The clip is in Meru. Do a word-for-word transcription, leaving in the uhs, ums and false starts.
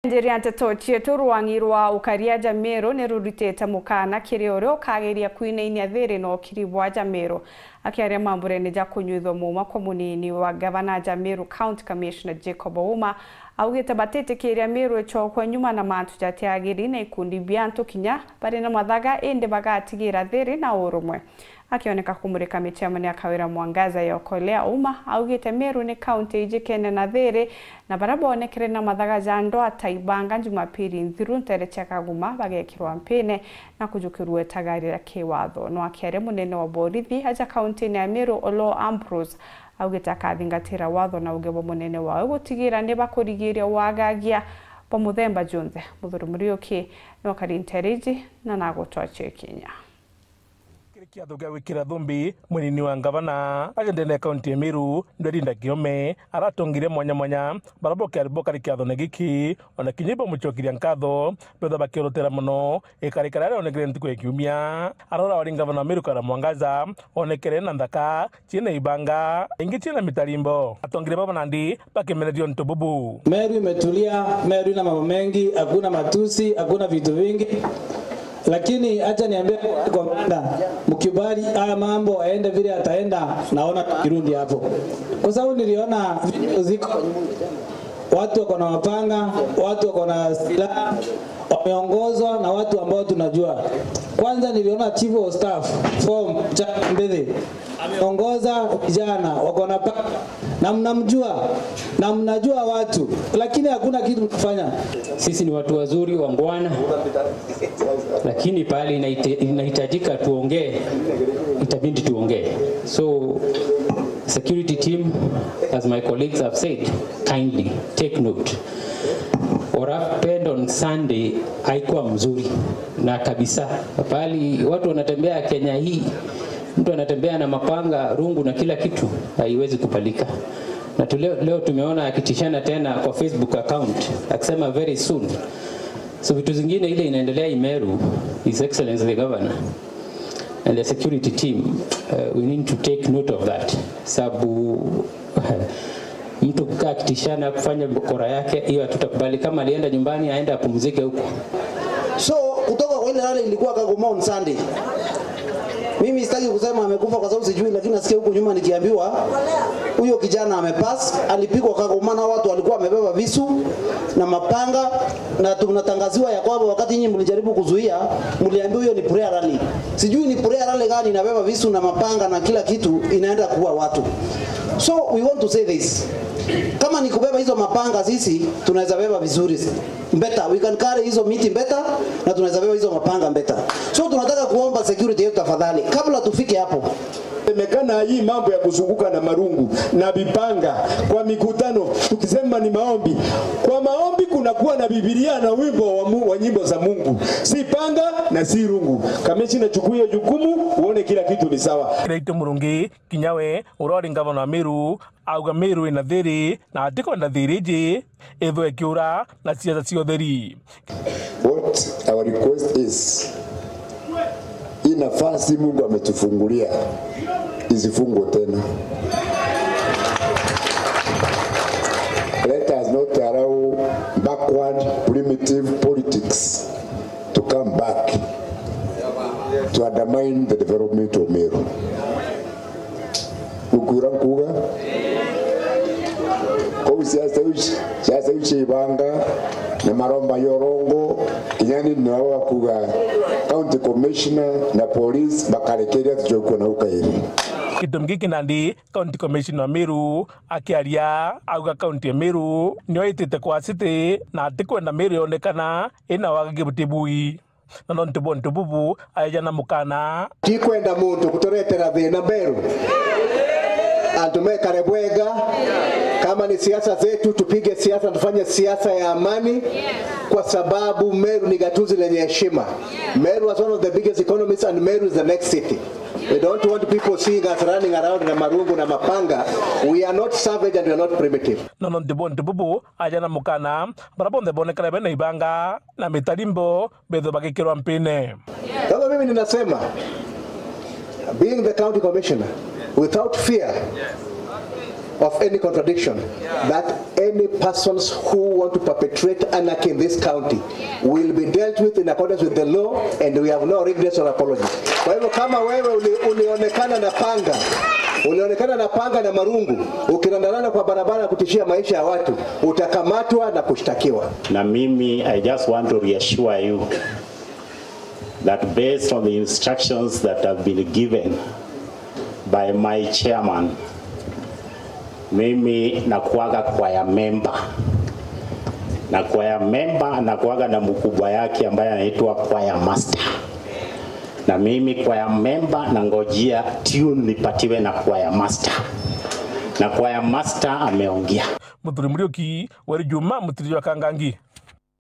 Njiri ya nteto cietu, rwang'i rwa ukaria ja Meru ni ruritite mukana kiri uria ukageria kwinainia thiri na ukiri bwa ja Meru. Akiaria mamburene ja kunyuithwa muuma kwa munini wa gavana ja Meru County Commissioner Jacob Ouma, augite batitikiria Meru icokwe nyuma na mantu jatiagiri na ikundi bia antu kinya bari na mathaga, indi bagatigira thiri na urumwe. Akioneka kumurika micemanio ya Kawira Mwangaza ya Okolea, Ouma augite Meru ni kaunti ijikene na thiri, na baria bonekere na mathaga ja ndwaa ta ibanga Jumapili nthiru ntere cia Kaguma bagekirwa mpine na kujukirua itagaria ria kiwatho. No akiaria, munene wa borithi aja kauntine ya Meru, Oloo Ambrose, augite akathingatira watho na uge bwa munene wawe gutigira ni bakurigiria wagagia bwa muthemba junthe. Muthuri Muriuki ni okari ntere iji na nagutwachia ikinya. Kiri kiatho gia gwikira thumbi, munini wa ngavana aja ndene ya kaunti ya Meru, Ndweri Ndakiome, aratongire mwanya mwanya baria bokiari bokari kiathone giki, ona kinya ibamucokeria nkatho, betha bakiorotera mono ikarikara riria onekere ntuku ya kiumia. Arora wari ngavana wa Meru Kawira Mwangaza, onekere na nthaka, ciina ibanga, ingi ciina mitarimbo. Atongire baba nandi bakimeneria untu bubu. Meru imetulia, Meru ina mambo mengi, hakuna matusi, hakuna vitu vingi. Lakini acha niambie komanda, mkubali haya mambo aende vile ataenda, naona tukirudi hapo. Kwa sababu niliona video ziko, watu wako na mapanga, watu wako na silaha, wameongozwa na watu ambao tunajua. Kwanza niliona chief of staff, form, Mbithi, ameongoza vijana wako na panga, na mnamjua, na mnajua watu, lakini hakuna kitu mnafanya. Sisi ni watu wazuri, wangwana, lakini pahali inaite-, inahitajika tuongee, itabidi tuongee. So, security team, as my colleagues have said, kindly take note. What happened on Sunday haikuwa mzuri na kabisa. Pahali watu wanatembea Kenya hii, mtu anatembea na mapanga, rungu na kila kitu, haiwezi kubalika. Na tu-, leo, leo tumeona akitishana tena kwa Facebook account, akisema very soon. So vitu zingine ile inaendelea Imeru, His Excellency the Governor and the security team, uh, we need to take note of that. Sababu mtu kukaa akitishana kufanya bokora yake, hiyo hatutakubali. Kama alienda nyumbani, aende apumzike huko. So, kutoka kwa ile rally ilikuwa Kagoma on Sunday. Mimi sitaki kusema amekufa kwa sababu sijui, lakini nasikia huku nyuma nikiambiwa huyo kijana amepass, alipigwa Kagoma na watu walikuwa wamebeba visu na mapanga, na tunatangaziwa ya kwamba wakati nyinyi mlijaribu kuzuia, mliambiwa hiyo ni prayer rally. Sijui ni prayer rally gani inabeba visu na mapanga na kila kitu inaenda kuua watu. So we want to say this. Kama ni kubeba hizo mapanga, sisi tunaweza beba vizuri. Better, we can carry hizo miti better, na tunaweza beba hizo mapanga better. So tunataka kuomba security yetu tafadhali, kabla tufike hapo. Semekana hii mambo ya kuzunguka na marungu na vipanga kwa mikutano, tukisema ni maombi. Kwa maombi kunakuwa na Biblia na wimbo wa mu-, wa nyimbo za Mungu. Si panga na si rungu. Kamishina, chukua hiyo jukumu, uone kila kitu ni sawa. Kiraitu Murungi, kinya we, uria uri ngavana wa Meru, auga Meru ina thiri, na atikwenda thiri iji ithwe ikiura na siasa cia utheri. What our request is, hii nafasi Mungu ametufungulia isifungwe tena. Let us not allow backward primitive politics to come back to undermine the development of Meru. Gukwira nkuga? Kou siasa iu ci-, siasa iu cia ibanga na maromba ya urongo, kinya ni nao bakuga county commissioner na police bakarekeria tuchokwe na ukairi. Gitumi giki nandi county commissioner wa Meru akiaria auga county ya Meru nio itite kwa city na atikwenda Meru yonekana ina wagagi buti bui. Na nontu bwa untu bubu, aeja na mukana. Tikwenda muntu kuturetera thina Meru. Antu mekare bwega. Kama ni siasa zetu, tupige siasa, tufanye siasa ya amani, kwa sababu Meru ni gatuzi lenye heshima. Meru was one of the biggest economies and Meru is the next city. We don't want people seeing us running around na marungu na mapanga. We are not savage and we are not primitive. Na nontu bwa untu bubu, aeja na mukana, baria bonthe bonekana bena ibanga na mitarimbo, bethwe bagikirwa mpine. Sasa mimi ninasema, being the county commissioner, without fear, of any contradiction that any persons who want to perpetrate anarchy in this county will be dealt with in accordance with the law, and we have no regrets or apologies. Kwa hivyo kama wewe uli-, ulionekana na panga, ulionekana na panga na marungu ukirandarana kwa barabara kutishia maisha ya watu, utakamatwa na kushtakiwa. Na mimi, I just want to reassure you that based on the instructions that have been given by my chairman, mimi nakuaga choir member. Na choir member nakuaga na mkubwa yake ambaye anaitwa choir master. Na mimi choir member nangojea tune nipatiwe na choir master. Na choir master ameongea. Muthuri Muriuki, Weri Juma, Mutiri jwa Kangangi.